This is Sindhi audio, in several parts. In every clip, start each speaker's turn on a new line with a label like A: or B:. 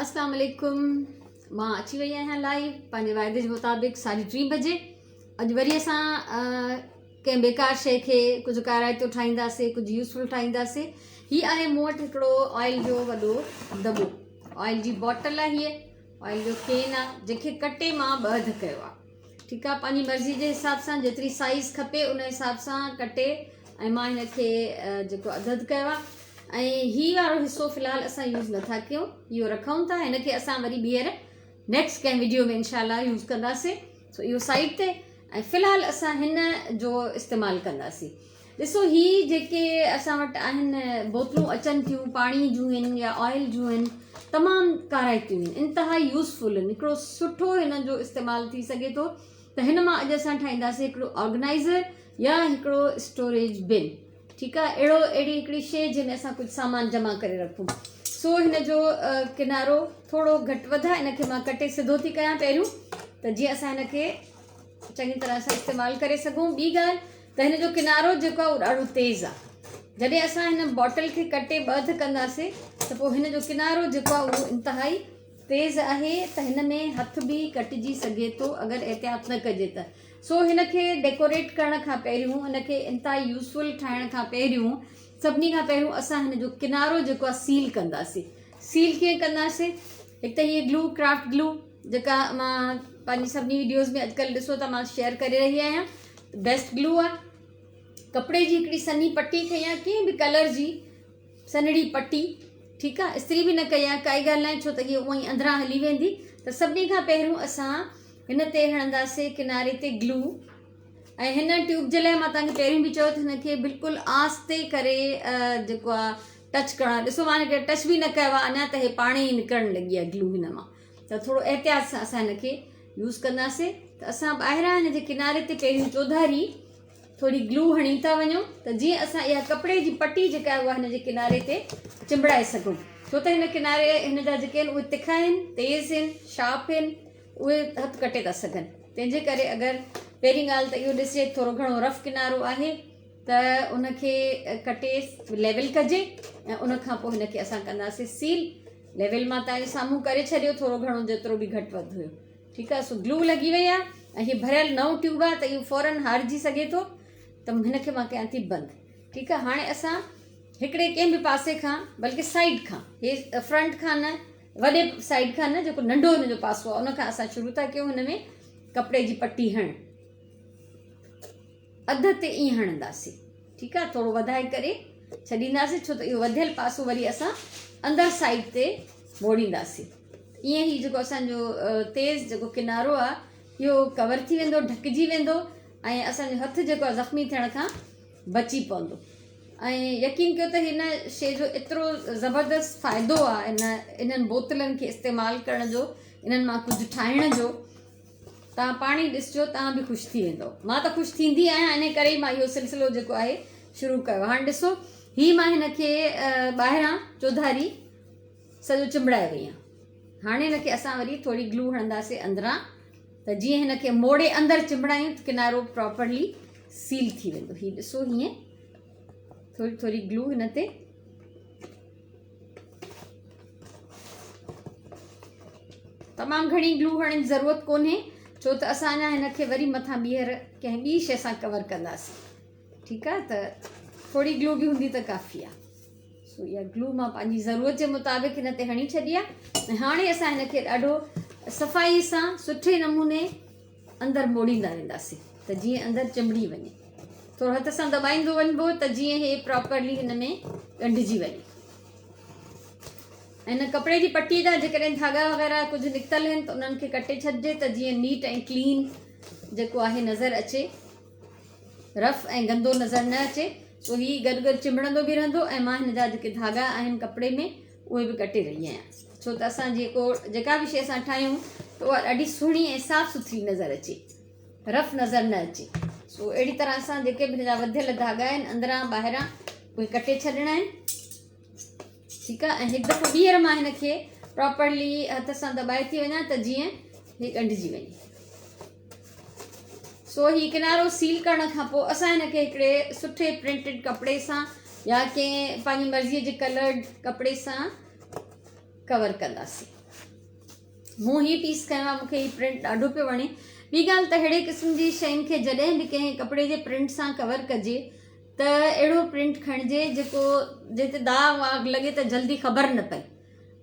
A: اسلام عليڪم مان اچي وئي آهيان لائيو پنهنجي واعدي جي مطابق ساڍي ٽي بجي اڄ وري اسان ڪنهن بيڪار شيء کي ڪجهه ڪارائتو ٺاهينداسي ڪجهه يوزفل ٺاهينداسي هي آهي مون وٽ هڪڙو آئل جو وڏو دٻو آئل جي باٽل آهي هيء آئل جو ڪين آهي جنهن کي ڪٽي مان ٻه اڌ ڪيو آهي ٺيڪ آ پنهنجي مرضي جي حساب سان جيتري سائيز کپي ان حساب سان ڪٽي ۽ مان هن کي جيڪو اڌ اڌ ڪيو آ ۽ هي وارو حصو في الحال اسان يوز نٿا ڪيون اهو رکون ٿا هن کي اسان وري ٻيهر نيڪسٽ ڪنهن ويڊيو ۾ انشاء الله يوز ڪنداسين سو اهو سائيڊ تي ۽ في الحال اسان هن جو استعمال ڪنداسين ڏسو هي جيڪي اسان وٽ آهن بوتلون اچن ٿيون پاڻي جون آهن يا آئل جون آهن تمام ڪارائتيون آهن انتهائي يوزفل آهن هڪڙو سٺو هن جو استعمال ٿي سگهي ٿو ته هن مان اڄ اسان ٺاهينداسين هڪڙو آرگنائزر يا هڪڙو اسٽوريج بن ٺيڪ آهي اهڙو اهڙي هڪڙي شي جنهن ۾ اسان ڪجهه سامان جمع ڪري رکون سو هن جو ڪنارو ٿورو گهٽ وڌ آهي ان کي مان ڪٽي سڌو ٿي ڪيان پهريون ته جيئن اسان هن کي چڱي طرح سان استعمال ڪري سگهون ٻي ڳالهه ته هن جو ڪنارو جيڪو آهي اهو ڏاڍو تيز آهي جڏهن اسان هن باٽل کي ڪٽي ٻه اڌ ڪنداسين ته پوء هن جو ڪنارو جيڪو آهي اهو انتهائي تيز آهي ته هن ۾ هٿ به ڪٽجي سگهي ٿو اگر احتياط نه ڪجي ته سو هن کي ڊيڪوريٽ ڪرڻ کان پهريون هن کي انتهائي يوزفل ٺاهڻ کان پهريون سڀني کان پهريون اسان هن جو ڪنارو جيڪو آهي سيل ڪنداسين سيل ڪيئن ڪنداسين هڪ ته هي گلو ڪرافٽ گلو جيڪا مان پنهنجي سڀني ويڊيوز ۾ اڄڪلهه ڏسو ته مان شيئر ڪري رهي آهيان بيسٽ گلو آهي ڪپڙي جي هڪڙي سنهي پٽي کنئي آهي ڪنهن به ڪلر جي سنهڙي پٽي ٺيڪ آهي استري به نه ڪئي آهي ڪائي ڳالهه ناهي ڇو ته هي اونئي اندران هلي ويندي ته سڀني کان پهريون اسان هن تي هڻنداسي ڪناري تي گلو ۽ هن ٽيوب جي لاء مان توهان کي پهريون به چيو ته هن کي بلڪل آهستي ڪري جيڪو آهي ٽچ ڪرڻ ڏسو مان هن کي ٽچ به نه ڪيو آهي اڃا ته هي پاڻي ئي نڪرڻ لڳي آهي گلو هن مان ته ٿورو احتياط سان اسان هن کي يوز ڪنداسين ته اسان ٻاهران هن جي ڪناري تي پهريون چوڌاري ٿوري گلو هڻي ٿا وڃون ته جيئن اسان اها ڪپڙي جي پٽي جيڪا آهي اها هن جي ڪناري تي چنبڙائي سگهون ڇو ته هن ڪناري هن جا جيڪي آهن اهي تکا آهن تيز آهن شارپ آهن اهي هٿ ڪٽي ٿا سگهن تنهن جي ڪري اگر پهرين ڳالهه ته اهو ڏسجي ٿورو گهڻو رف ڪنارو آهي ته ان کي ڪٽي ليول ڪجي ۽ ان کان پوء هن کي اسان ڪنداسين سيل ليول مان توهان جي سامهون ڪري ڇڏيو ٿورو گهڻو جيترو به گهٽ وڌ هيو ٺيڪ آهي سو گلو لڳي وئي آهي ۽ هي ڀريل نئون ٽيوب آهي ته اهو فورن هارجي سگهي ٿو ته هن کي مان ڪيان ٿي بند ٺيڪ آهي هاڻي اسان هڪڙي ڪنهن به پاسي کان بلڪه سائيڊ کان هي فرنٽ کان نه وڏي سائيڊ کان نه جيڪو ننڍو هن جو پاسو آهي ان کان اسان شروع ٿا ڪيون هن ۾ ڪپڙي جي پٽي هڻ اڌ تي ائين هڻنداسين ٺيڪ آهي ٿورو وڌائي ڪري ڇڏينداسين ڇو ته اهو وڌيل پاسو وري اسان اندر سائيڊ تي موڙينداسين ائين هي جيڪو اسانجو تيز جيڪو ڪنارو آهي اهو ڪور ٿي ويندو ڍڪجي ويندو ۽ اسانجو هٿ جيڪو آهي زخمي ٿيڻ کان بچي پوندو ۽ يقين ڪيو ته هن شي جو ايترو زبردست فائدو آهي ان انهن بوتلن کي استعمال ڪرڻ جو انهن مان ڪجهه ٺاهڻ جو توهان پاڻ ئي ڏسجو توهان به خوش ٿي ويندؤ. مان ته خوش ٿيندي آهيان انهي ڪري ئي مان اهو سلسلو جيڪو آهي شروع ڪيو. هاڻ ڏسو هي مان هن کي ٻاهران چوڌاري سڄو چنبڙائي وئي آهيان. هاڻي هن کي اسان وري ٿوري گلو هڻنداسين اندران ته جيئن هن کي موڙي اندر چنبڙايون ته ڪنارو پراپرلي سيل ٿي ويندو. هي ڏسو هيئن ٿوري ٿوري گلو هن تي تمام گهڻي گلو هڻڻ جي ضرورت ڪونهي ڇو ته اسان اڃا هن کي وري مٿان ٻيهر ڪنهن ٻي شي سان ڪور ڪنداسين ٺيڪ آهي ته ٿوري گلو به هوندي ته ڪافي آهي سو اها گلو مان پنهنجي ضرورت جي مطابق هن تي هڻي ڇڏي آهي ۽ هاڻي اسان هن کي ڏاڍو صفائي سان سٺي نموني اندر موڙيندا وينداسين ته جيئن اندر چنبڙي وڃي. ٿورو هٿ سان دٻائيندو وڃبو ته جيئن هي پراپرلي هن ۾ ڳنڍجي وڃي. ۽ هن ڪپڙي جي پٽي جا جيڪڏهن ڌاڳا وغيره ڪجهه نڪتل آهن ته انهن کي ڪٽي ڇڏجي ته جيئن نيٽ ۽ ڪلين جيڪو آهي نظر اچي، رف ۽ گندو نظر نه اچي. سو هي گڏ گڏ چنبڙندو به رهندو ۽ مان هن جا جيڪي ڌاڳا آهن ڪپڙي ۾ اهي به ڪٽي رهي آهيان ڇو ته اسان جيڪو جيڪا به شيء اسان ٺاهيون ته اها ڏاڍي سهڻي ۽ صاف سٿري نظر اچي رف نظر نه اچي سو اهڙي طرح سان جيڪي به هن جا وڌيل ڌاڳا آهن اندران ٻاهران اهي ڪٽي ڇڏڻا آهن ٺيڪ آهي ۽ هڪ دفعو ٻيهر مان هن کي پراپرلي هٿ سان دٻائي ٿي وڃان ته جيئن هي ڳنڍجي وڃي سو هي ڪنارو سيل ڪرڻ کان پوء اسان هن کي هڪڙي سٺي پرنٽيڊ ڪپڙي سان يا ڪنهن پنهنجي مرضي جي ڪلرڊ ڪپڙي سان ڪور ڪنداسين. مون هي پيس کنيو آهي مون کي هي پرنٽ ڏاڍو پيو وڻي. ٻي ڳالهه ته ههڙي قسم جي شين کي جڏهن به ڪنهن ڪپڙي جي پرنٽ سان ڪور ڪجي ته اهڙو پرنٽ کڻجي جيڪو جنهن تي داغ واغ لڳي ته جلدي خبر نه پئي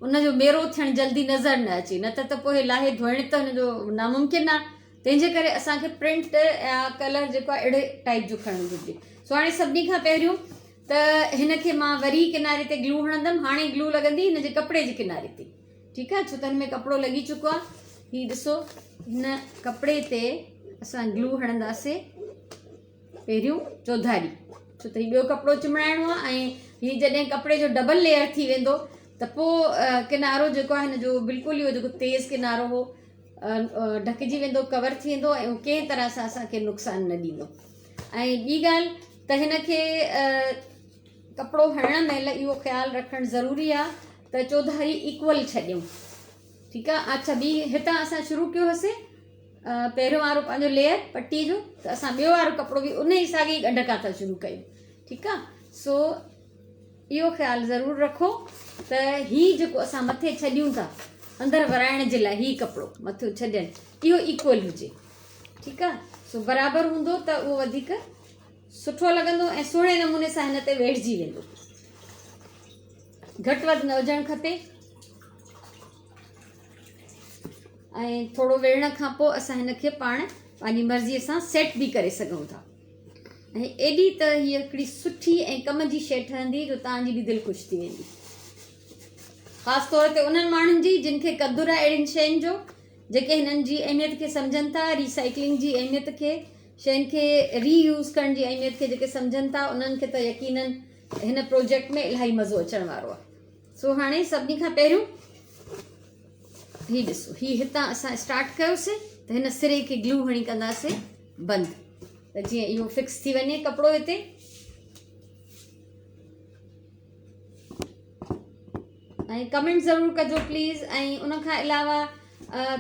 A: ان جو ميرو ٿيڻ جلدي نظر نه اچي نه ته ته پوء لاهي ڌوئڻ ته هن جو ناممڪن آهي تنهن جي ڪري اسان کي پرنٽ يا ڪلر جيڪو آهي اهڙي ٽائپ جو کڻڻ گهرجي. سو هاڻي سڀني کان پهريون ته هن کي مان وري ڪناري تي گلو هڻندم هاڻي گلو لڳندي هن جي ڪپڙي جي ڪناري تي. ٺيڪ آ ڇو ته هن ۾ ڪپڙو لڳي چڪو آ هي ڏسو هن ڪپڙي تي اسان گلو هڻنداسي پهريون چوڌاري ڇو ته هي ٻيو ڪپڙو چمڙائڻو آ ۽ هي جڏهن ڪپڙي جو ڊبل ليئر ٿي ويندو ته پوء ڪنارو جيڪو آهي هن جو بلڪل اهو جيڪو تيز ڪنارو هو ڍڪجي ويندو ڪور ٿي ويندو ۽ ڪنهن طرح سان اسان کي نقصان نه ڏيندو ۽ ٻي ڳالهه ته هن کي ڪپڙو هڻڻ مهل اهو خيال رکڻ ضروري آ ته چوڌاري ايڪول ڇڏيون ٺيڪ آ اڇا ٻي هتان اسان شروع ڪيو هوسي پهريون وارو پنهنجو ليئر پٽي جو ته اسان ٻيو وارو ڪپڙو به ان ئي ساڳي ڳنڍ کان ٿا شروع ڪيون ٺيڪ آ سو اهو خيال ضرور رکو ته هي جيڪو اسان مٿي ڇڏيون ٿا اندر ورائڻ جي لاء هي ڪپڙو مٿو ڇڏيل اهو ايڪول هجي ٺيڪ آ سو برابر هوندو ته اهو وڌيڪ سٺو لڳندو ۽ سهڻي نموني سان هن تي ويڙهجي ويندو. گهٽ وڌ نه هجڻ کپي ۽ ٿورو ويڙهڻ کان پوء اسان هن کي پاڻ پنهنجي مرضيء سان سيٽ به ڪري سگهون ٿا ۽ ايڏي ته هيء هڪڙي سٺي ۽ ڪم جي شيء ٺهندي جو توهان جي به دل خوش ٿي ويندي. خاص طور تي انهن ماڻهن جي جن کي قدر آهي اهڙين شين جو جيڪي هنن جي اهميت کي سمجهن ٿا، ري سائيڪلنگ جي اهميت کي، شين کي ري يوز ڪرڻ جي اهميت کي جيڪي سمجهن ٿا انهن کي ته يقينن هن پروجيڪٽ ۾ الاهي مزو اچڻ وارو آهي. سو هاڻي سڀني کان پهريون هي ڏسو هي هتان اسان اسٽارٽ ڪيوسي ته هن سري کي گلو هڻي ڪنداسي بند ته جيئن اهو فڪس ٿي وڃي ڪپڙو هتي. ۽ ڪمينٽ ضرور ڪجو پليز ۽ ان کان علاوه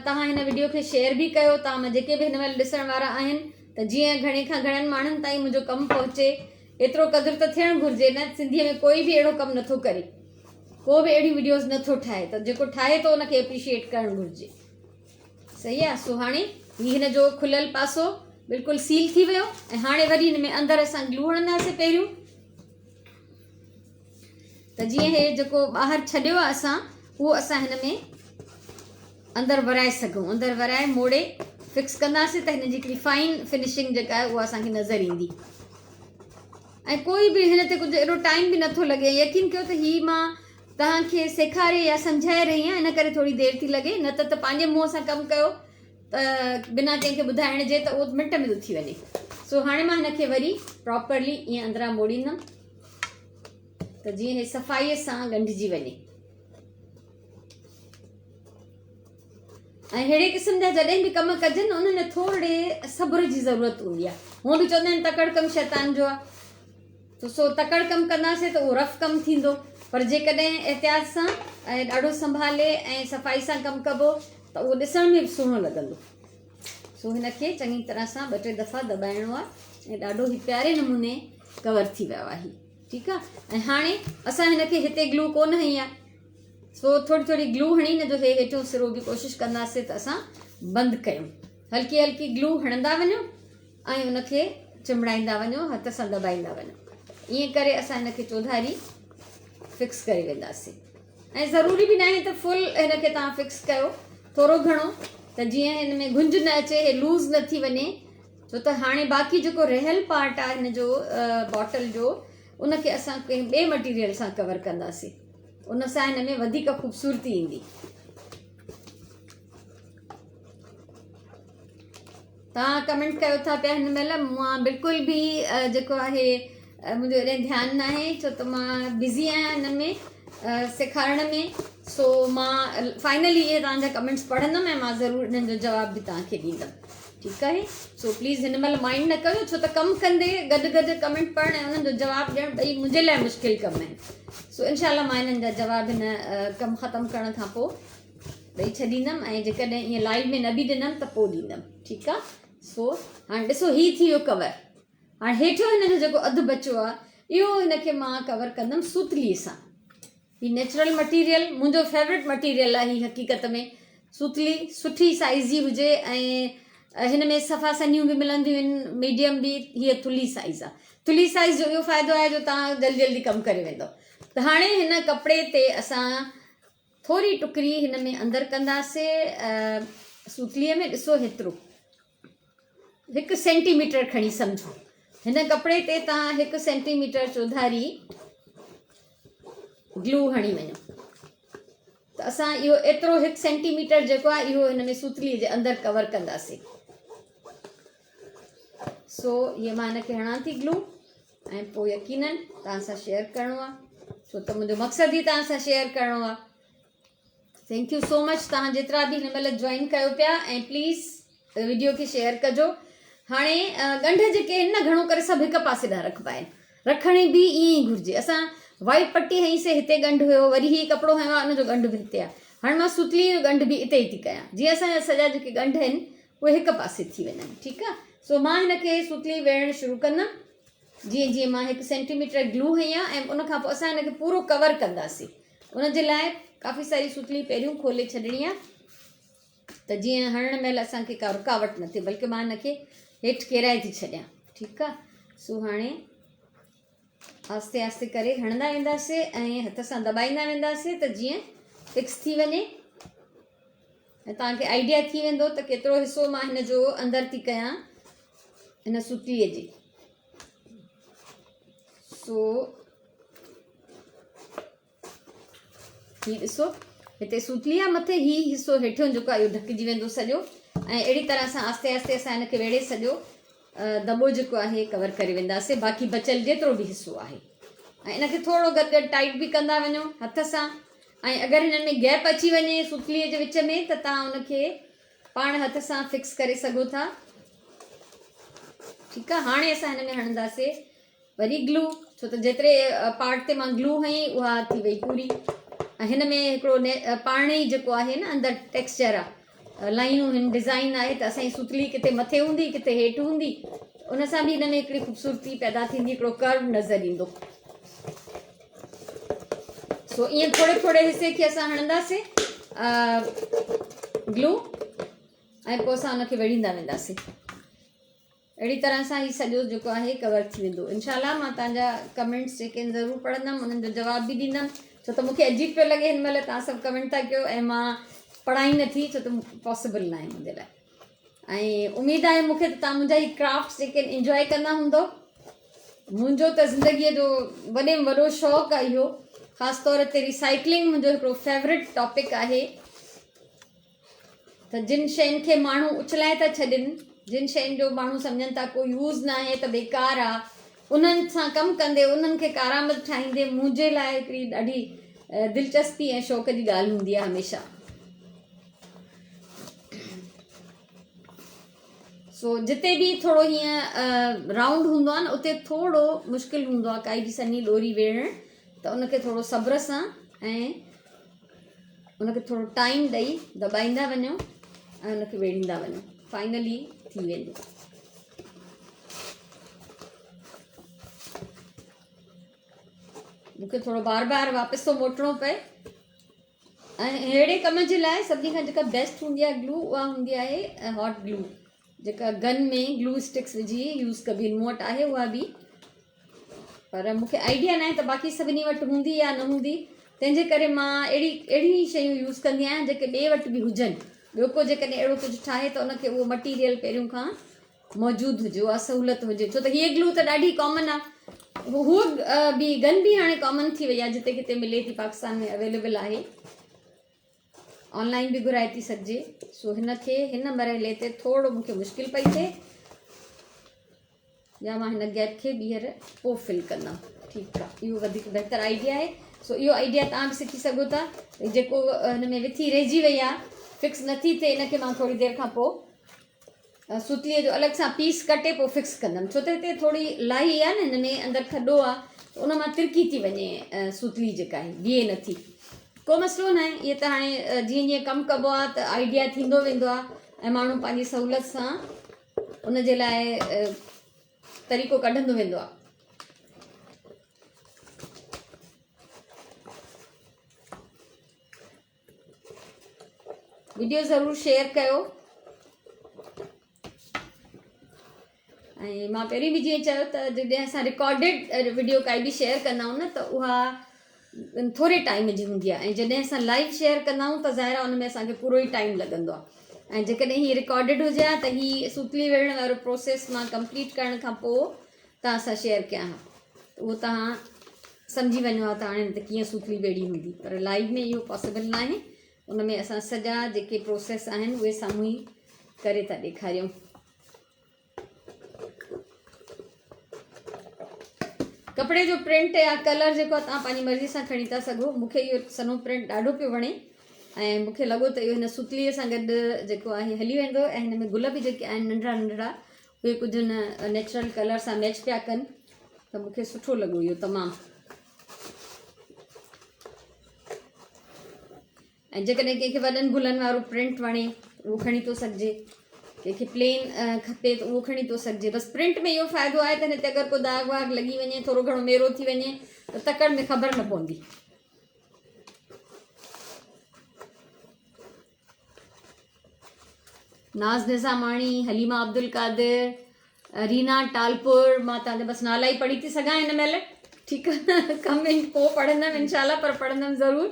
A: توهان هن وڊيو کي شيئر به ڪيو توهان مان جيڪي به هن مهل ڏسڻ وارا آهن ته جيئن گهڻي کان گهڻن ماڻهن تائين منهنجو ڪم پهچي ايترو قدر ته ٿيڻ گهرجي نه سنڌي ۾ ڪوئي به اهڙو ڪم نٿو ڪري ڪو به اهڙيون وڊيوز نٿو ٺاهي ته جيڪو ٺاهي ٿو ان کي اپريشيئيٽ ڪرڻ گهرجي صحيح آهي سو هاڻي هي هن جو کليل پاسو بلڪل سيل ٿي ويو ۽ هاڻي وري هن ۾ اندر اسان گلو هڻنداسين پهريون ته جيئن هي جيڪو ٻاهر ڇڏيو آهي اسان اهو اسان هن ۾ اندر ورائي سگهون اندر ورائي موڙي فڪس ڪنداسين ته هن جي هڪڙي فائن فنشنگ جيڪا آهي اها اسانکي نظر ايندي ۽ ڪوئي به هن تي ڪجهه ايڏو ٽائيم به نٿو لڳي يقين ڪيو ته هي مان توهان کي سيکاري يا سمجهائي رهي آهيان ان ڪري ٿوري دير ٿي لڳي نه ته ته پنهنجي منهن سان ڪم ڪيو ته بنا ڪنهن کي ٻڌائڻ جي ته اهو منٽ ۾ ٿو ٿي وڃي سو هاڻي مان هن کي وري پراپرلي ائين اندران موڙيندم ته جيئن هي صفائيء سان ڳنڍجي وڃي ۽ ههڙي قسم جا جڏهن به ڪم ڪجن ان ۾ ٿورڙي صبر جي ضرورت هوندي آهي هونء به چوندا آهن تڪڙ ڪم شيطان جو آهي ته سو تڪڙ ڪم ڪنداسين ته اهو رف ڪم ٿيندو پر جيڪڏهن احتياط سان ۽ ڏاڍو سنڀالي ۽ صفائي سان ڪم ڪبو ته اهو ڏسڻ ۾ به سهڻو لڳندو. سو هن کي چڱي طرح سان ٻه ٽي دفعا دٻائڻو آهي ۽ ڏاڍو هي پياري نموني ڪور ٿي ويو آهي ٺيڪ آهي ۽ هاڻي اسان هن کي هتي گلو ڪونه هنئي آهي سو ٿوري ٿوري گلو هڻي هن جو هي هيٺيون سرو به ڪوشش ڪنداسين ته اسان بند ڪيون هلڪي هلڪي گلو هڻندا وڃو ۽ ان کي چنبڙائيندا وڃو هٿ سان دٻائيندا وڃو ائين ڪري اسان هن کي چوڌاري فڪس ڪري وينداسين ۽ ضروري به ناهي ته فل هن کي توهان فڪس ڪيو ٿورو گهڻو ته جيئن هن ۾ گهنج نه اچي هي لوز نه ٿي وڃي ڇو ته هاڻي باقي جيڪو رهيل پارٽ آهي هن جو باٽل جو ان کي اسان ڪنهن ٻئي مٽيريل سان ڪور ڪنداسين ان سان هن ۾ وڌيڪ خوبصورتي ايندي. توهان ڪمينٽ ڪيو ٿا پيا هن مهل مان بلڪل به جيڪو آهي منهنجو ايڏي ڌيان ناهي ڇو ته مان بزي آهيان هن ۾ سيکارڻ ۾ سو مان فائنلي اهي توهان جا ڪمينٽس پڙهندم ۽ مان ضرور انهن جو جواب به توهان کي ڏيندم ٺيڪ آهي سو پليز هن مهل مائنڊ نه ڪيو ڇو ته ڪم ڪندي گڏ گڏ ڪمينٽ پڙهڻ ۽ انهن جو جواب ڏيڻ ٻئي منهنجي لاء مشڪل ڪم آهن سو انشاء الله مان انهن جا جواب هن ڪم ختم ڪرڻ کان پوء ڏئي ڇڏيندم ۽ جيڪڏهن ائين لائيو ۾ نه به ڏنم ته پوء ڏيندم ٺيڪ آ سو هاڻي ڏسو هي ٿي ويو ڪور هاڻي هيٺيون هن جو جيڪو اڌ بچيو آ اهو هن کي مان ڪور ڪندم سوتلي سان هي نيچرل مٽيريل منهنجو فيورٽ مٽيريل آ هي حقيقت ۾ سوتلي سٺي سائيز جي هجي ۽ هن ۾ صفا سنهيون به ملنديون آهن ميڊيم به. هيء ٿلهي سائيز آهي. ٿلهي سائيز جو اهو فائدو آهي جو توهان جلدي جلدي ڪم ڪري ويندو. ته هاڻي هن ڪپڙي تي اسان ٿوري ٽڪري هن ۾ اندر ڪنداسي سوتليء ۾، ڏسو هيترو هڪ سينٽي ميٽر کڻي سمجهو. هن ڪپڙي تي توهان هڪ سينٽي ميٽر چوڌاري گلو هڻي وڃو ته اسان اهو ايترو هڪ سينٽي ميٽر جيڪو آهي اهو هن ۾ سوتلي جي اندر ڪور ڪنداسين. سو هيء مان هن کي هڻان ٿي گلو ۽ پوء يقينن توهان سان شيئر ڪرڻو آهي، ڇو ته منهنجو مقصد ئي توهان سان شيئر ڪرڻو آهي. Thank you so مچ توهان جيترا به هن مهل جوائن ڪيو پيا ۽ پليز ويڊيو کي شيئر ڪجو. هاڻي ڳنڍ جيڪي آهن نه گهڻو ڪري سڀ هڪ پاسي ڏانهن رکبا آهن، رکڻ به ائين ئي گهرجي. اسان وائيٽ پٽي هنئي سي هتي ڳنڍ هيو، وري هي ڪپڙو هنيو آهي ان جو ڳنڍ به هتي آهي. هاڻي مان سوتلي جو ڳنڍ به اتي ئي ٿي ڪيان جيئن اسان جا سڄا جيڪي ڳنڍ آهن اهي هڪ پاسي ٿي وڃن. ٺيڪ آهي، سو مان هن کي سوتلي ويڙهڻ شروع ڪندم. جيئن جيئن مان هڪ سينٽي ميٽر گلو هنئي آهي ۽ ان کان پوء اسان هن کي پورو ڪور ڪنداسين. ان جي لاء ڪافي ساري سوتلي پهريون کولي ڇڏڻي آهي ته جيئن هڻڻ مهل اسان کي ڪا رڪاوٽ نه ٿئي، بلڪه مان هن کي هيٺ ڪيرائي ٿي ڇڏيان. ٺيڪ آهي، سو هاڻي آهستي آهستي ڪري هڻندا وينداسين ۽ هٿ سان دٻائيندا وينداسين ته جيئن فڪس ٿي وڃي ۽ توهان کي آئيڊيا ٿي ويندو ته ڪيترو حصو مان هن جو اندر ٿي ڪيان هن سوتليء جي. سو هي ڏسو هتي سوتلي آهي، مٿي هي حصو هيٺيون جيڪو آهي اهو ڍڪجي ويندو سڄو ۽ اهڙي طرح سان آهستي آهستي اسان هن کي ويڙهي سڄو دٻو جيڪو آهي ڪور ڪري وينداسين، باقي بچيل جيترو به حصو آهي. ۽ ان کي ٿورو گڏ گڏ ٽائيٽ به ڪندا وڃو هٿ سان ۽ اگر هنن ۾ گيپ اچي وڃي سوتليء جي وچ ۾ ته توهان ان کي پاڻ هٿ سان فڪس ڪري سگهو ٿا. ٺيڪ آهي، هاڻي اسان هن ۾ هڻنداسين وري گلو، ڇو ته جيتري پارٽ تي مان گلو هنئي اها ٿي وئي پوري. ۽ هن ۾ هڪڙو پاڻ ئي جيڪو آهي نه اندر ٽيڪسچر آهي، لائنون هن ڊزائن آهي ته اسان جي سوتلي ڪٿي مٿي هوندي ڪٿي هيٺ هوندي، ان سان به هن ۾ هڪڙي خوبصورتي پيدا ٿيندي، هڪڙو ڪرو نظر ايندو. سو ائين ٿوري ٿوري حصي کي اسان هڻنداسين گلو ۽ پوء اسان ان کي ويڙهيندا وينداسين. اهڙي طرح سان هي سڄو جيڪو آهي ڪور ٿي ويندو. انشاء الله مان توهان جا ڪمينٽس جيڪي آهن ضرور پڙهندم، انهن جو جواب به ڏيندم، ڇو ته مونکي عجيب پيو لڳي هن مهل توهان سڀ ڪمينٽ ٿا ڪيو ۽ مان پڙهان ئي نٿي، ڇو ته پاسيبل ناهي منهنجي لاء. ۽ اميد آهي مونکي ته توهان منهنجا هي ڪرافٽس جيڪي آهن انجوائي ڪندا هوندو. منهنجو ته زندگيء جو وڏي ۾ وڏو شوق آهي اهو، خاص طور تي ريسائيڪلنگ منهنجو هڪڙو فيورٽ ٽاپڪ آهي. ته جن شين کي ماڻهو اڇلائي ٿا ڇڏين، جن شين جو ماڻهو سمجهن ٿا ڪو يوز ناهي ته بيڪار آ، انهن سان ڪم ڪندي انهن کي ڪارآمد ٺاهيندي منهنجي لاء هڪڙي ڏاڍي دلچسپي ۽ شوق جي ڳالهه هوندي آ هميشه. سو جتي به ٿورو هيئن رائونڊ هوندو آ نه اتي ٿورو مشڪل هوندو آ ڪائي به سنهي ڏوري ويڙهڻ، ته ان کي ٿورو صبر سان ۽ ان کي ٿورو ٽائيم ڏئي دٻائيندا وڃو ۽ ان کي ويڙهيندا وڃو، فائنلي ٿي ويندو. مونکي ٿورو بار بار واپس ٿو موٽڻو پئي. ۽ اهڙي ڪم جي لاء سڀني کان جيڪا بيسٽ هوندي آهي گلو اها هوندي آهي هاٽ گلو، جيڪا گن ۾ گلو اسٽڪس وجهي يوز ڪبي آهن. مون وٽ آهي اها به، پر مون کي آئيڊيا ناهي ته باقي سڀني وٽ هوندي يا نه هوندي، تنهن جي ڪري مان اهڙي اهڙيون ئي شيون يوز ڪندي آهيان جيڪي ٻئي وٽ به هجن. ٻيو ڪو جيڪڏهن اهڙو ڪجهه ٺاهي ته ان کي اهو مٽيريل پهريون کان موجود هجي، اها سهولت هجي، ڇو ته هيء گلو ته ڏاڍي ڪامن آهي. هوء به گن به هاڻي ڪامن ٿي وئي آهي، جتي ڪٿي ملي ٿي، پاڪستان ۾ اويليبل آهي، آن لائن به گهرائي ٿي سگهجي. سو هن کي هن مرحلي تي ٿورو مون کي مشڪل پئي ٿئي، يا مان هن گيپ کي ٻيهر پوء فل ڪندم. ٺيڪ آهي، اهو وڌيڪ بهتر آئيڊيا آهي. سو اهو آئيڊيا توهان به سکي سگهو ٿا. جيڪو هن ۾ وٿي رهجي وئي آهي، فڪس نٿي ٿئي، ان کي مان ٿوري دير کان پوء سوتليء جو الڳ سان پيس ڪٽي پوء فڪس ڪندم، ڇو ته هتي ٿوري لاهي آهي نه، هن ۾ اندر کڏو آهي ته ان مان ترڪي ٿي وڃي سوتلي جيڪا آهي، بيهي نٿي. ڪو مسئلو ناهي، اهي ته هاڻي جيئن جيئن ڪم ڪبو آهي ته آئيڊيا ٿيندو ويندو آهي ۽ ماڻهو پنهنجي سهولت سان ان جي لاء طريقو ڪڍندو ويندو آهي. وڊيو ضرور شيئر ڪيو ۽ مان پهرين به جيئن چيو ته جڏهن اسان رڪارڊيڊ وڊيو ڪائي به شيئر ڪندا آهيون نه ته اها ٿوري ٽائيم جي هوندي آهي ۽ جڏهن اسان لائيو شيئر ڪندا آهيون ته ظاهر آهي ان ۾ اسانکي پورو ئي ٽائيم لڳندو آهي ۽ جيڪڏهن هي رڪارڊيڊ هجي ها ته هي سوتلي ويڙهڻ وارو پروسيس مان ڪمپليٽ ڪرڻ کان پوء توهان سان شيئر ڪيان ها اهو توهان سمجهي وڃو ها ته هاڻي ته ڪيئن سوتلي ويڙهي هوندي پر لائيو ۾ اهو پاسيبل ناهي ان ۾ اسان سڄا جيڪي پروسيس آهن اهي سامهون ئي ڪري ٿا ڏيکاريون. ڪپڙي جو پرنٽ يا ڪلر جيڪو آهي توهان پنهنجي مرضي سان کڻي ٿا سگهو مونکي اهو سنهو پرنٽ ڏاڍو پيو وڻي ۽ مونکي لڳو ته اهو هن ستلي سان گڏ جيڪو آهي هلي ويندو ۽ هن ۾ گل به جيڪي آهن ننڍڙا ننڍڙا اهي ڪجهه هن نيچرل ڪلر سان ميچ پيا ڪن ته مونکي سٺو لڳو اهو تمام ۽ جيڪڏهن ڪنهن کي وڏن گلن وارو پرنٽ وڻي اهو کڻي ٿو سگهجي ڪنهن کي پلين کپي ته اهو کڻي ٿو سگهجي بس پرنٽ ۾ اهو فائدو آهي ته هن تي اگر ڪو داغ واغ لڳي وڃي ٿورو گهڻو ميرو ٿي وڃي ته تڪڙ ۾ خبر نه پوندي ناز نظاماڻي حليمه عبدالقادر رينا ٽالپور مان تان بس نالا ئي پڙهي ٿي سگهان هن مهل ٺيڪ آهي ڪمينٽ پوء پڙهندم انشاء الله پر پڙهندم ضرور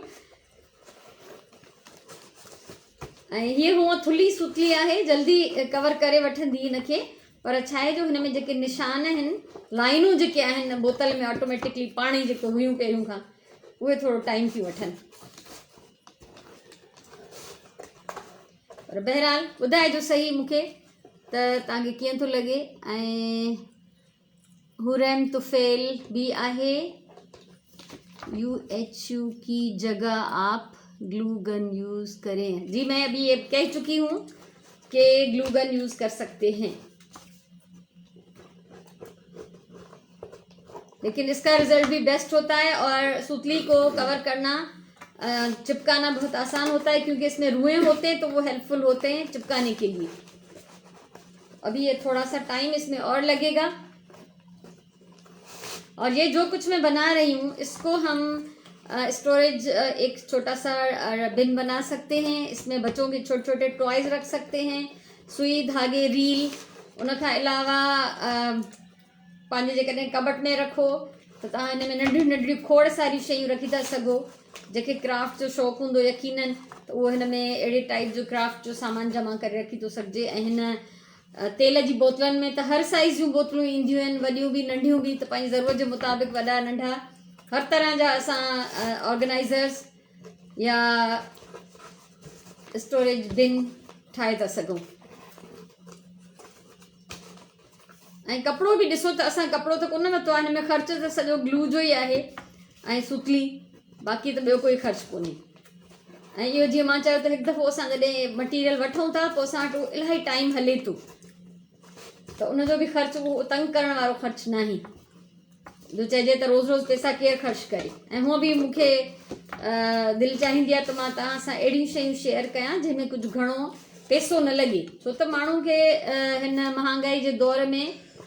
A: ۽ هي هونء ٿلهي سوتلي آهي جلدي ڪور ڪري وٺندي هن کي پر ڇا آهي جو هن ۾ جيڪي نشان آهن لائنون جيڪي آهن بوتل ۾ آٽوميٽڪلي پاڻ ئي جيڪو هيون پهريون کان اهي ٿورو ٽائيم ٿيون وٺن پر بهرحال ٻڌائجو صحيح مونکي ته توهان کي ڪيئن ٿو لڳي ۽ حريم طفيل به آهي يو ايڇ يو की जगह आप ग्लू गन यूज़ करें जी मैं अभी ये कह चुकी हूँ कि ग्लू गन यूज़ कर सकते हैं लेकिन इसका रिजल्ट भी बेस्ट होता है और सुतली को कवर करना चिपकाना बहुत आसान होता है क्योंकि इसमें रुएं होते हैं तो वो हेल्पफुल होते हैं चिपकाने के लिए अभी ये थोड़ा सा टाइम इसमें और लगेगा और ये जो कुछ मैं बना रही हूँ इसको हम स्टोरेज एक छोटा सा बिन बना सकते हैं इसमें बच्चों के छोटे छोटे टॉयज़ रख सकते हैं सुई धागे रील उन खां अलावा पंहिंजे जेकॾहिं कबट में रखो त तव्हां हिन में नंढियूं नंढियूं खोड़ सारियूं शयूं रखी था सघो। जंहिंखे क्राफ्ट जो शौक़ु हूंदो यकीनन त उहो हिन में अहिड़े टाइप जो क्राफ्ट जो सामान जमा करे रखी थो सघिजे। ऐं हिन तेल जी बोतलनि में त हर साइज़ जूं बोतलूं ईंदियूं आहिनि, वॾियूं बि नंढियूं बि, त पंहिंजी ज़रूरत जे मुताबिक़ वॾा नंढा हर तरह जा असां ऑर्गेनाइज़र्स या स्टोरेज बिन ठाहे था सघूं। ۽ ڪپڙو به ڏسو ته اسان ڪپڙو ته ڪونه ورتو آهي هن ۾ خرچ ته سڄو گلو جو ئي آهي ۽ سوتلي باقي ته ٻيو ڪوئي خرچ ڪونهي ۽ اهو جيئن مان چيو ته هڪ دفعو اسان جڏهن مٽيريل وٺون ٿا پوء اسان وٽ اهو الاهي ٽائيم هلي ٿو ته ان جو به خرچ اهو تنگ ڪرڻ وارو خرچ ناهي جو چئجي ته روز روز پئسا ڪير خرچ ڪري ۽ هونء به مون کي دل چاهيندي آهي ته مان توهان سان اهڙيون شيون شيئر ڪيان جنهن ۾ ڪجهه گهڻو پئسو نه لڳي ڇو ته ماڻهو کي هن مهانگائي جي دور ۾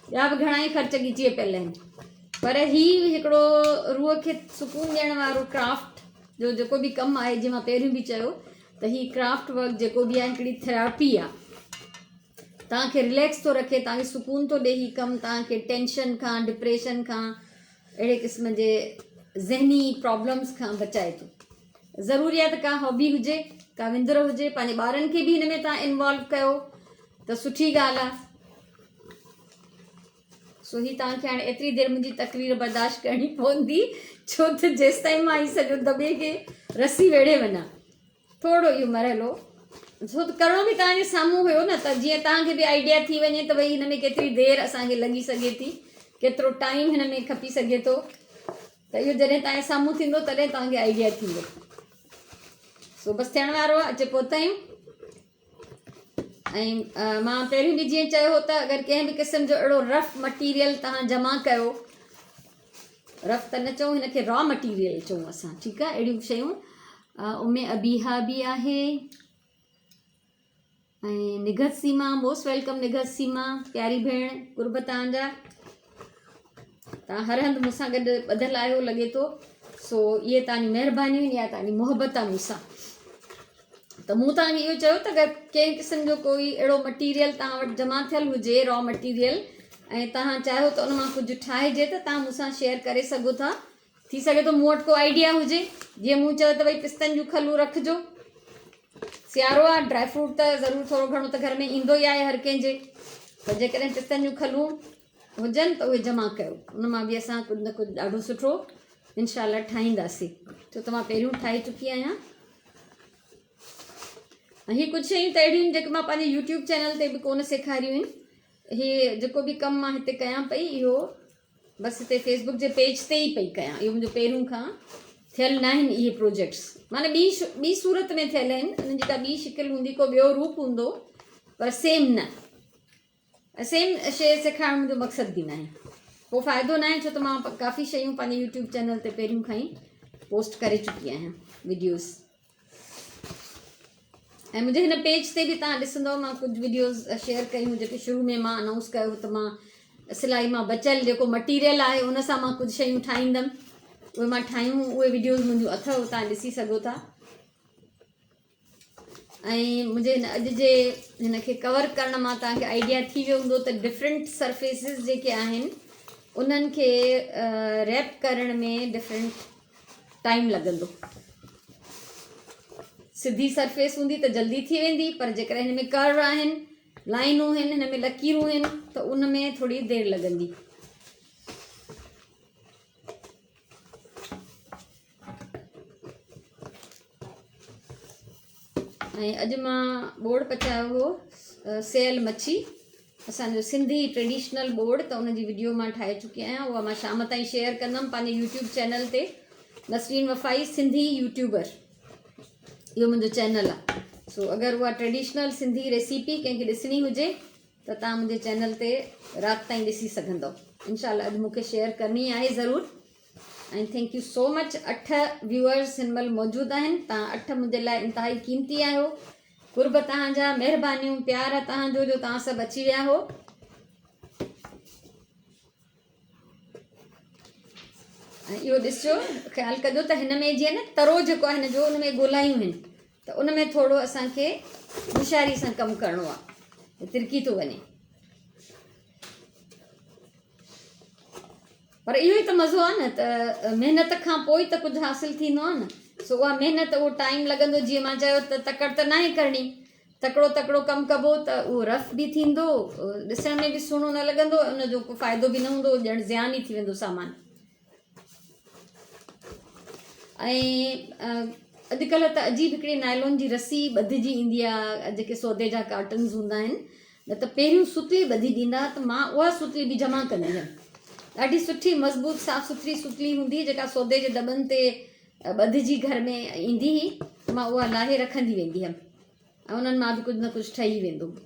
A: ٻيا به گهڻا ئي خرچ ڳچيء پيل آهن پر هي هڪڙو روح کي سڪون ڏيڻ وارو ڪرافٽ جو جيڪو به ڪم آهي جيئن مان پهريون به چيو ته هي ڪرافٽ ورڪ جيڪو به آهي هڪڙي ٿراپي آهي توهان کي رليڪس ٿو رکي توهان کي سڪون ٿو ڏي هي ڪم توهان کي ٽينشن کان ڊپريشن کان اهڙي قسم جي ذهني پرابلمس کان بچائي ٿو ضروري آهي ته ڪا هابي هجي ڪا وندر هجي پنهنجي ٻارن کي به هن ۾ توهان انوالو ڪيو ته سٺي ڳالهه آهي سو هي توهان کي هاڻي ايتري دير منهنجي تقرير برداشت ڪرڻي پوندي ڇو ته جيستائين مان هي سڄو دٻي کي رسي ويڙهي وڃان ٿورو اهو مرحلو ڇو ته ڪرڻو به توهان جي سامهون هيو نه ته جيئن توهان کي به آئيڊيا ٿي وڃي ته ڀئي هن ۾ ڪيتري دير اسان کي لڳي سگهي ٿي ڪيترو ٽائيم هن ۾ کپي سگهي ٿو ته اهو جڏهن توهان جي سامهون ٿيندو تڏهن توهان کي آئيڊيا ٿيندو سو بس ٿيڻ وارو آهي اچي پهتا آهيون ۽ مان پهريون به جيئن چيو هو ته اگر ڪنهن به قسم جو اهڙو رف مٽيريل توهان جمع ڪيو رف ته نه چئون هن کي را مٽيريل چئون اسان ٺيڪ آهي اهڙيون شيون ام ابيها به آهي ۽ نگهت سيما موسٽ welcome Nighat Seema پياري ڀيڻ قرب توهان جا توهان هر هنڌ مون سان گڏ ٻڌل آهيو لڳي ٿو سو اهي توهان جون مهربانيون يا توهان جي محبت آهي مون سان. ته مون توهان کي اهو چيو ته اگر ڪنهن قسم جو ڪوئي اهڙو مٽيريل توهان وٽ جمع ٿيل هجي را مٽيريل ۽ توهان چاهيو ته ان مان ڪجهه ٺاهجي ته توهان مون سان شيئر ڪري سگهو ٿا. ٿي سگهي ٿو مون وٽ ڪو آئيڊيا هجي. جيئن مون چيو ته ڀئي پستن جون کلون رکجو. سيارو آهي ڊرائي فروٽ ته ضرور ٿورو گهڻو ته گهر ۾ ايندو ئي آهي هر ڪنهن جي ته جيڪڏهن پستن جون کلون هجن ته اهي جمع ڪيو ان مان به اسان ڪجهه نه ڪجهه ڏاڍو سٺو انشاء الله ٺاهينداسين ڇو ته مان پهريون ٺاهي چڪي آهيان ۽ هي ڪجهه شيون ته اهڙيون آهن جيڪي مان پنهنجي يوٽيوب چينل تي به ڪونه سيکاريون آهن هي جيڪو به ڪم مان هتي ڪيان پئي اهو بس هتي فيسبوڪ جي پيج تي ئي پئي ڪيان اهو منهنجو پهريون کان ٿيل نه آهن اهي پروجيڪٽس معنی ٻي ٻي صورت ۾ ٿيل آهن انهن جي ڪا ٻي شڪل هوندي ڪو ٻيو روپ هوندو پر سيم نه سيم شيء سيکارڻ منهنجو مقصد به ناهي ڪو فائدو ناهي ڇو ته مان ڪافي شيون پنهنجي يوٽيوب چينل تي پهريون کان ئي پوسٽ ڪري چڪي آهيان وڊيوز ۽ منهنجي هن پيج تي به تان ڏسندو مان ڪجهه وڊيوز شيئر ڪيون جيڪي شروع ۾ مان اناؤنس ڪيو ته مان سلائي مان بچيل جيڪو مٽيريل آهي ان سان مان ڪجهه شيون ٺاهيندم اهي مان ٺاهيون اهي وڊيوز منهنجون اٿو تان ڏسي سگهو ٿا ۽ منهنجي هن اڄ جي هن کي ڪور ڪرڻ مان توهان کي آئيڊيا ٿي ويو هوندو ته ڊفرنٽ سرفيسز جيڪي آهن انهن کي ريپ ڪرڻ ۾ ڊفرنٽ ٽائيم لڳندو سڌي سرفيس هوندي ته جلدي ٿي ويندي پر جيڪڏهن هن ۾ ڪرو آهن لائنون آهن هن ۾ لڪيرون آهن ته ان ۾ ٿوري دير لڳندي. ۽ اڄ مان ٻوڙ پچايو هو سيل مڇي اسانجو سنڌي ٽريڊيشنل ٻوڙ ته ان جي وڊيو مان ٺاهي چڪي آهيان اها مان شام تائين شيئر ڪندم پنهنجي يوٽيوب چينل تي نسرين وفائي سنڌي يوٽيوبر اهو منهنجو چينل آهي سو اگر اها ٽريڊيشنل سنڌي ريسيپي ڪنهن کي ڏسڻي هجي ته توهان منهنجي چينل تي رات تائين ڏسي سگهندو انشاء الله اڄ مونکي شيئر ڪرڻي آهي ضرور ۽ thank you so much اٺ ويوئرس هن مهل موجود آهن توهان اٺ منهنجي لاء انتهائي قيمتي آهيو قرب توهان جا مهربانيون پيار توهان جو جو توهان سڀ اچي ويا هو ۽ اهو ڏسجو خيال ڪجو ته هن ۾ جيئن نه ترو جيڪو آهي هن جو ان ۾ گولايون آهن ته ان ۾ ٿورو اسان کي هوشياري سان ڪم ڪرڻو آهي ترڪي ٿو وڃي پر اهو ئي ته مزو آهي نه ته محنت کان پوء ته ڪجهه حاصل ٿيندو آهي نه سو اها محنت اهو ٽائيم لڳندو جيئن مان چيو ته تڪڙ ته ناهي ڪرڻي تڪڙو تڪڙو ڪم ڪبو ته اهو رف به ٿيندو ڏسڻ ۾ به سهڻو نه لڳندو ان جو ڪو فائدو به نه هوندو ڄڻ زيان ئي ٿي ويندو سامان ۽ اڄڪلهه ته عجيب هڪڙي نائلون جي رسي ٻڌجي ايندي آهي جيڪي سودي جا ڪارٽنز هوندا آهن نه ته پهريون ستلي ٻڌي ڏيندا ته مان اها ستلي به جمع ڪندي هيم. ڏاڍي سٺي مضبوط صاف سٿري ستلي هوندي هئي جيڪا سودي جي دٻن تي ٻڌجي گهر ۾ ايندي هئي ته مان اها لاهي رکندي ويندي هيم ۽ انهن مان به ڪجهه نه ڪجهه ٺهي ويندو هو.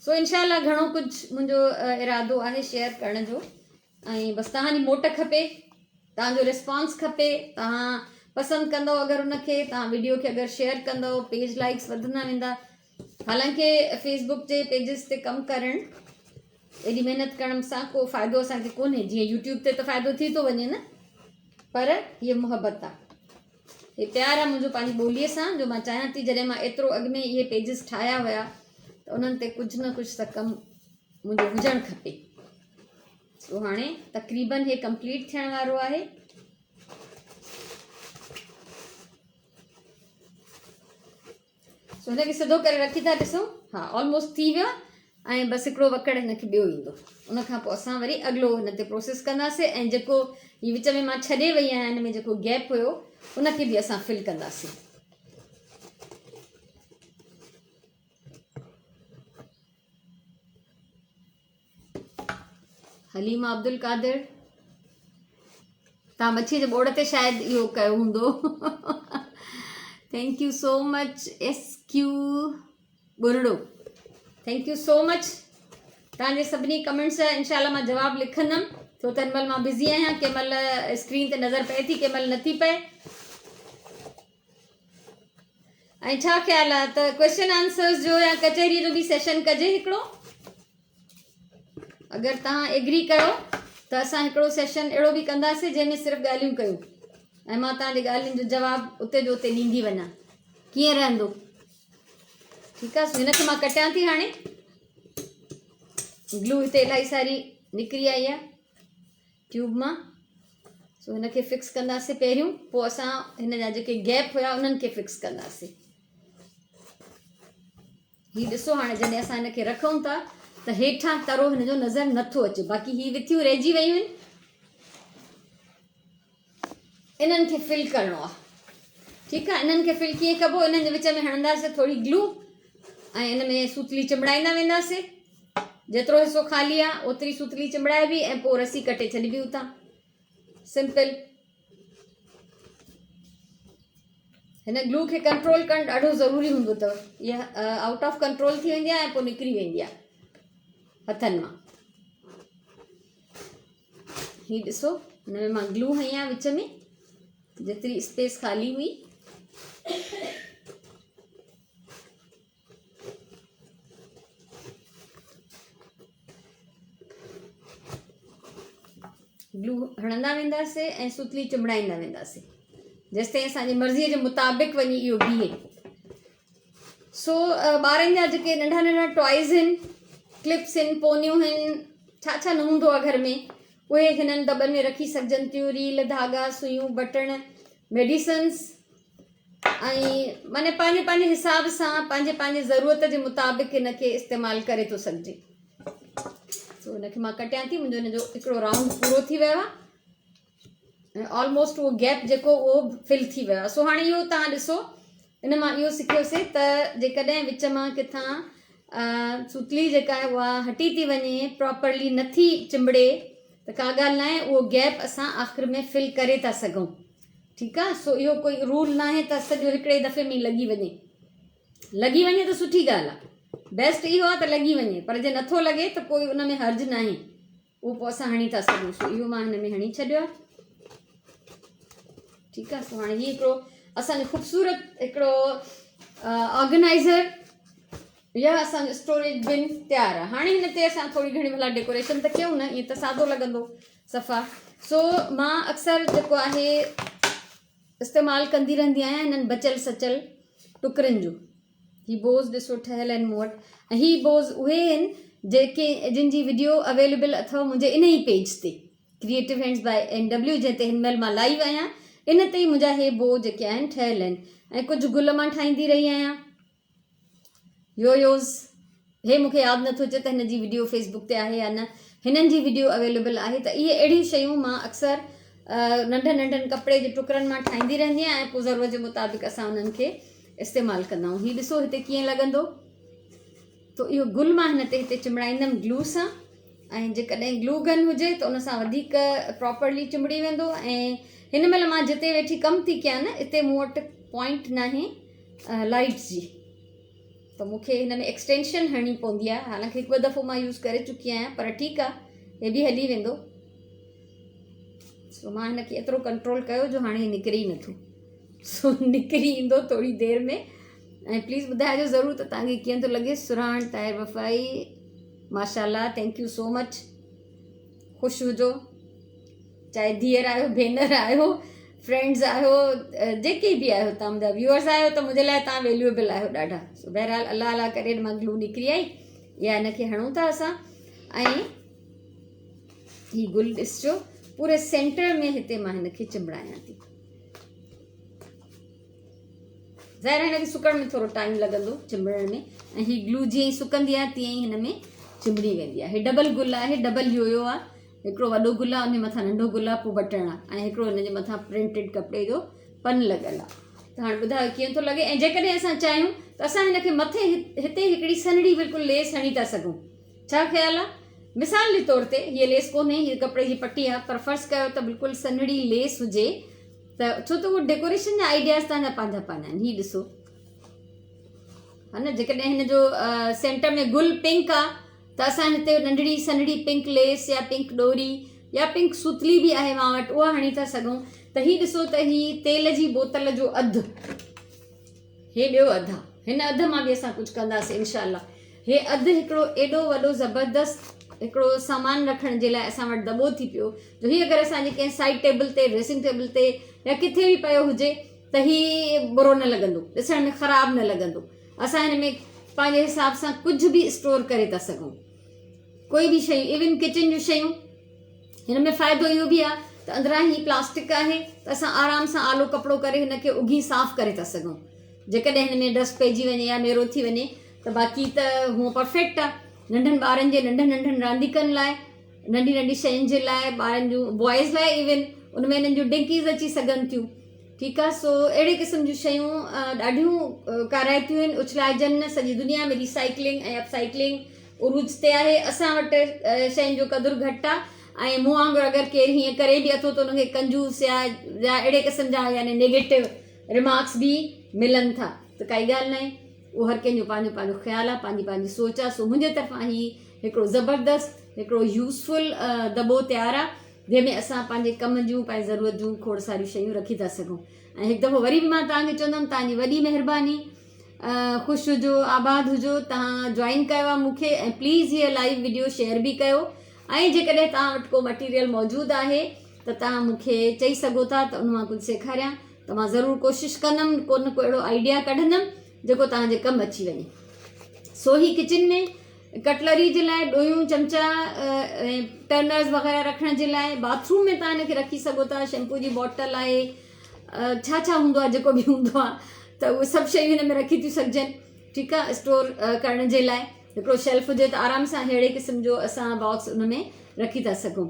A: سو انشاء الله گهڻو ڪجهه منهنجو ارادو آهي شيئر ڪرڻ جو ۽ بس توهان جي موٽ کپي توهان جو رسپانس کپي توهان پسند ڪندو اگر ان کي توهان ويڊيو کي اگر شيئر ڪندو پيج لائڪس وڌندا ويندا حالانڪه فيس بڪ جي پيجز تي ڪم ڪرڻ ايڏي محنت ڪرڻ سان ڪو فائدو اسان کي ڪونهي جيئن يوٽيوب تي ته فائدو ٿي ٿو وڃي نه پر هيء محبت آ هي پيار آ منهنجو پنهنجي ٻوليء سان جو مان چاهيان ٿي جڏهن مان ايترو اڳ ۾ اهي پيجز ٺاهيا هيا ته انهن تي ڪجهه نه ڪجهه ته ڪم منهنجو هجڻ کپي سو هاڻي تقريبن هي ڪمپليٽ ٿيڻ وارو آهي سو هن کي سڌو ڪري رکي ٿا ڏسون ها آلموسٽ ٿي ويو ۽ بس هڪڙو وڪڙ هن کي ٻيو ايندو ان کان پوء اسان وري اڳلو هن تي پروسيس ڪنداسين ۽ جيڪو هي وچ ۾ مان ڇڏي وئي آهيان هن ۾ جيڪو گيپ هيو ان کي به اسان فل ڪنداسين حليمه عبدالقادر تان مڇي جي ٻوڙ تي شايد اهو ڪيو هوندو thank you so much S Q Burdo thank you so much تان جي سڀني ڪمينٽس جا انشاء الله مان جواب لکندم ڇو ته هن مهل مان بزي آهيان ڪنهن مهل اسڪرين تي نظر پئي ٿي ڪنهن مهل نٿي پئي ۽ ڇا خيال آهي ته ڪويشچن آنسرز جو يا ڪچهري جو به سيشن ڪجي هڪڙو اگر توهان ايگري ڪيو ته اسان هڪڙو سيشن اهڙو به ڪنداسين جنهن ۾ صرف ڳالهيون ڪيون ۽ مان توهان جي ڳالهين جو جواب اتي جو اتي ڏيندي وڃان ڪيئن رهندو؟ ٺيڪ آ سو هن کي مان ڪٽيان ٿي هاڻي گلو هتي الاهي ساري نڪري آئي آ ٽيوب مان سو هن کي فڪس ڪنداسي پهريون پوء اسان هن جا جيڪي گيپ هيا انهن کي فڪس ڪنداسي هي ڏسو هاڻي جڏهن اسان هن کي رکون ٿا ته هيٺان ترو هن جو نظر نٿو اچي باقي هي وٿيون رهجي ويون آهن انهن کي فل ڪرڻو آهي ٺيڪ آهي انهن کي فل ڪيئن ڪبو انهن جي وچ ۾ هڻنداسي ٿوري گلو ۽ ان ۾ سوتلي چنبڙائيندا وينداسي جيترو حصو خالي آهي اوتري سوتلي چنبڙائبي ۽ پوء رسي ڪٽي ڇڏبي اتان سمپل هن گلو کي ڪنٽرول ڪرڻ ڏاڍو ضروري هوندو اٿو اها آئوٽ آف ڪنٽرول ٿي ويندي آهي ۽ پوء نڪري ويندي آهي هٿن مان هي ڏسو هن ۾ مان گلو هنئي آهي وچ ۾ جيتري اسپيس خالي هئي گلو هڻندا وينداسي ۽ سوتلي چنبڙائيندا وينداسي جيستائين اسان جي مرضيء جي مطابق وڃي اهو بيهي سو ٻارن جا جيڪي ننڍا ننڍا ٽوائز آهن ڪلپس آهن پونيون آهن ڇا ڇا نه هوندو آهي گهر ۾ اهي هنن دٻن ۾ رکي سگهجن ٿيون ريل ڌاڳا سيون بٽڻ ميڊيسنس ۽ معني پنهنجي پنهنجي حساب سان پنهنجي پنهنجي ضرورت جي مطابق ان کي استعمال ڪري ٿو سگهجي سو ان کي مان ڪٽيان ٿي منهنجو ان جو هڪڙو راؤنڊ پورو ٿي ويو آهي ۽ آلموسٽ اهو گيپ جيڪو اهو فل ٿي ويو آهي سو هاڻي اهو تان ڏسو ان مان اهو سکيوسي ته جيڪڏهن وچ مان ڪٿان سوتلي جيڪا آهي اها هٽي ٿي وڃي پراپرلي نٿي چنبڙي ته ڪا ڳالهه ناهي اهو گيپ اسان آخر ۾ فل ڪري ٿا سگهون ٺيڪ آ سو اهو ڪوئي رول ناهي ته سڄو هڪڙي دفعي ۾ لڳي وڃي لڳي وڃي ته سٺي ڳالهه آ بيسٽ اهو آ ته لڳي وڃي پر جي نٿو لڳي ته پوء ان ۾ حرج ناهي اهو پوء اسان هڻي ٿا سگهون سو اهو مان هن ۾ هڻي ڇڏيو آ ٺيڪ آ سو هاڻي هي هڪڙو اسان جو خوبصورت هڪڙو آرگنائزر يا اسان جو اسٽوريج بن تيار آ هاڻي هن تي اسان ٿوري گهڻي ڀلا ڊيڪوريشن ته ڪيون نه ائين ته سادو لڳندو صفا سو مان اڪثر جيڪو آهي استعمال ڪندي رهندي آهيان هنن بچل سچل ٽڪرن جو هي بوز ڏسو ٺهيل آهن مون وٽ ۽ هي بوز اهي آهن جيڪي جن جي وڊيو اويليبل اٿو منهنجي ان ئي پيج تي creative hands by N W جنهن تي هن مهل مان لائيو آهيان ان تي ئي منهنجا هي بو جيڪي آهن ٺهيل آهن ۽ ڪجهه گل مان ٺاهيندي رهي آهيان يويوز هي مونکي ياد نٿو اچي ته هن جي وڊيو فيس بڪ تي آهي يا نه هنن جي وڊيو اويليبل آهي ته اهي اهڙيون شيون مان اڪثر ننڍن ننڍن ڪپڙي جي ٽڪرن مان ٺاهيندي رهندي آهيان ۽ پوء ضرورت جي مطابق اسان انهن کي استعمال ڪندا آهيون هي ڏسو هتي ڪيئن لڳندو تو اهو گل مان هن تي هتي چنبڙائيندم گلو سان ۽ جيڪڏهن گلو گن هجي ته ان سان وڌيڪ پراپرلي چنبڙي ويندو ۽ هن مهل مان جتي ويٺي ڪم ٿي ڪيان نه اتي مون وٽ پوائنٽ ناهي لائيٽس جي ته مون کي هن ۾ ايڪسٽينشن هڻڻي پوندي آهي حالانڪه هڪ ٻه دفعو مان يوز ڪري چڪي آهيان پر ٺيڪ آهي هي به هلي ويندو سو مان هن کي ايترو ڪنٽرول ڪيو جو هاڻي نڪري ئي نٿو سو نڪري ايندو ٿوري دير ۾ ۽ پليز ٻڌائجو ضرور ته توهان کي ڪيئن ٿو لڳي سرهاڻ طاهر وفائي ماشاء الله thank you so مچ خوش هجو چاهي ڌيئر آهيو ڀينر آهيو فرينڊز آهيو جيڪي به آهيو تان منهنجا ويورز آهيو ته منهنجي لاء تان ويليوبل آهيو ڏاڍا سو بهرحال الله الله ڪري مان گلو نڪري آئي يا هن کي هڻون ٿا اسان ۽ هي گل ڏسجو پوري سينٽر ۾ هتي مان هن کي چنبڙايان ٿي ظاهر آهي هن کي سڪڻ ۾ ٿورو ٽائيم لڳندو چنبڙڻ ۾ ۽ هي گلو جيئن ئي سڪندي آهي تيئن ئي هن ۾ چنبڙي ويندي آهي هي ڊبل گل آهي ڊبل يويو آهي هڪڙو وڏو گل آهي ان جي مٿان ننڍو گل آهي پوء بٽڻ آهي ۽ هڪڙو هن جي مٿان پرنٽيڊ ڪپڙي جو پن لڳل آهي ته هاڻي ٻڌايو ڪيئن ٿو لڳي ۽ جيڪڏهن اسان چاهيون ته اسان هن کي مٿي هتي هڪڙي سنهڙي بلڪل ليس هڻي ٿا سگهون ڇا خيال آهي مثال جي طور تي هيء ليس ڪونهي هيء ڪپڙي جي پٽي آهي پر فرض ڪيو ته بلڪل سنهڙي ليس هجي ته ڇو ته اهو ڊيڪوريشن جا آئيڊياز توهان جا پنهنجا پنهنجا آهن هي ڏسو ها نه جيڪڏهن هن جو سينٽر ۾ گل پنڪ آ ته اسان هتي ننڍڙي سنهڙي پنڪ ليس يا پنڪ ڏوري يا پنڪ سوتلي به آهي مان وٽ اها هڻي ٿا سگهون ته هي ڏسو ته هي تيل جي بوتل جو اڌ هي ٻيو اڌ آ هن اڌ مان به اسان ڪجهه ڪنداسين انشاء الله هي اڌ هڪڙو ايڏو وڏو زبردست هڪڙو سامان رکڻ جي لاء اسان وٽ دٻو ٿي پيو جو هي اگر اسان جي ڪنهن سائيڊ ٽيبل تي ڊريسنگ ٽيبل تي يا ڪٿي به پيو هجي ته هي برو نه لڳندو ڏسڻ ۾ خراب نه لڳندو اسان هن ۾ پنهنجي حساب سان ڪجهه به اسٽور ڪري ٿا سگهون ڪوئي به شيون ايون ڪچن جون شيون هن ۾ فائدو اهو به آهي ته اندران هي پلاسٽڪ آهي ته اسان آرام سان آلو ڪپڙو ڪري هن کي اگهي صاف ڪري ٿا سگهون جيڪڏهن هن ۾ ڊسٽ پئجي وڃي يا ميرو ٿي وڃي ته باقي ته هونء پرفيڪٽ آهي ننڍن ٻارن جي ننڍن ننڍن رانديڪن لاء ننڍي ننڍي شين جي لاء ٻارن جون بوائز لاء ايون ان ۾ انهن جون ڊنڪيز اچي سگهن ٿيون ٺيڪ آ سو اهڙي قسم جون شيون ڏاڍيون ڪارائتيون آهن اڇلائجن نه سڄي دنيا ۾ ريسائيڪلنگ ۽ اپ سائيڪلنگ عروج تي آهي اسان وٽ شين جو قدر گهٽ آ ۽ مون وانگر اگر ڪير هيئن ڪري به اٿو ته ان کي ڪنجوس يا يا اهڙي قسم جا يعني نيگيٽو ريمارڪس به ملن ٿا ته ڪائي ڳالهه ناهي اهو هر ڪنهن جو پنهنجو پنهنجو خيال آ پنهنجي پنهنجي سوچ آ سو منهنجي طرفان هي هڪڙو زبردست هڪڙو يوزفل دٻو تيار آ جنهن ۾ اسان پنهنجي ڪم جون پنهنجي ضرورت جون کوڙ ساريون شيون رکي ٿا سگهون ۽ هڪ دفعو وري به مان توهان کي چوندم توهان جي وڏي مهرباني خوش هجو آباد هجو توهان جوائن ڪيو آهي مون کي ۽ پليز هيء لائيو وڊيو شيئر به ڪيو ۽ جيڪڏهن توهان وٽ ڪو مٽيريل موجود آهي ته توهان مون کي چئي سگهو ٿا ته ان مان ڪجهه سيکاريان ته مان ضرور ڪوشش ڪندم ڪو نه ڪو اهڙو آئيڊيا ڪڍندم جيڪو توهان جي ڪم اچي وڃي سو هي ڪچن ۾ ڪٽلري جي لاء ڏويون چمچا ۽ ٽرنرز وغيره رکڻ جي لاء باٿ روم ۾ توهان هن کي رکي سگهو ٿا شيمپو جي باٽل آهي ڇا ڇا هوندو آهي جيڪو به هوندو آهي ته اهي سڀ شيون هن ۾ رکي ٿيون سگهجن ٺيڪ آهي اسٽور ڪرڻ جي لاء هڪڙو شيلف هجي ته آرام سان ههڙي قسم جو اسان باڪس ان ۾ رکي ٿا سگهون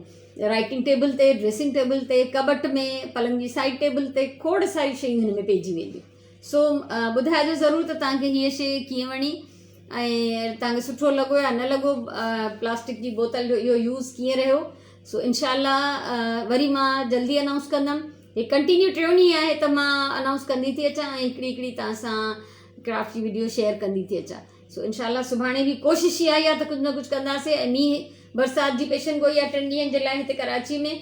A: رائٽنگ ٽيبل تي ڊريسنگ ٽيبل تي ڪٻٽ ۾ پلنگ جي سائيڊ ٽيبل تي کوڙ ساريون شيون هن ۾ پئجي وينديون سو ٻڌائجو ضرور ته توهان کي هيء شيء ڪيئن وڻي ۽ توهان کي سٺو لڳو يا نه لڳو پلاسٽڪ جي بوتل جو اهو يوز ڪيئن رهيو سو انشاء الله وري مان جلدي انائونس ڪندم هي ڪنٽينيو ٽيون ڏينهن آهي ته مان انائونس ڪندي ٿي اچان ۽ هڪڙي هڪڙي توهان سان ڪرافٽ جي وڊيو شيئر ڪندي ٿي اچان سو انشاء الله سڀاڻي به ڪوشش اها ئي آهي ته ڪجهه نه ڪجهه ڪنداسي ۽ مينهن برسات جي پيشن گوئي آهي ٽن ڏينهن جي لاء هتي ڪراچي ۾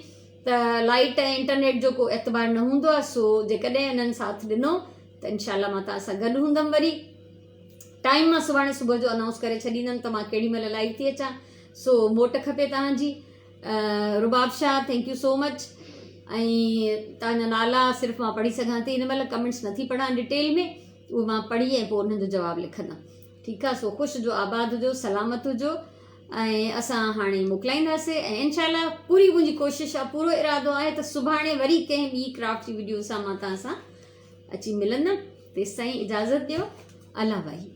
A: ته لائيٽ ۽ انٽرنيٽ جو ڪو اعتبار نه هوندو آهي سو جيڪڏهن انهن ساٿ ڏنو ته انشاء الله مان توهان سان گڏ هوندم وري ٽائيم مان سڀاڻي صبح جو انائونس ڪري ڇڏيندم ته مان ڪهڙي مهل لائيو ٿي اچان سو موٽ کپي توهان جي Rubab Shah thank you so much ۽ توهان جا نالا صرف مان پڙهي سگهان ٿي هن مهل ڪمينٽس نٿي پڙهان ڊيٽيل ۾ اهو مان پڙهي ۽ پوء انهن جو جواب لکندم ٺيڪ آ سو خوش هجو آباد هجو سلامت هجو ۽ اسان هاڻي موڪلائينداسي ۽ انشاء الله پوري منهنجي ڪوشش آ پورو ارادو آهي ته سڀاڻي وري ڪنهن ٻي ڪرافٽ جي وڊيو سان مان توهان سان اچي ملندم تيستائين اجازت ڏيو الله واهي.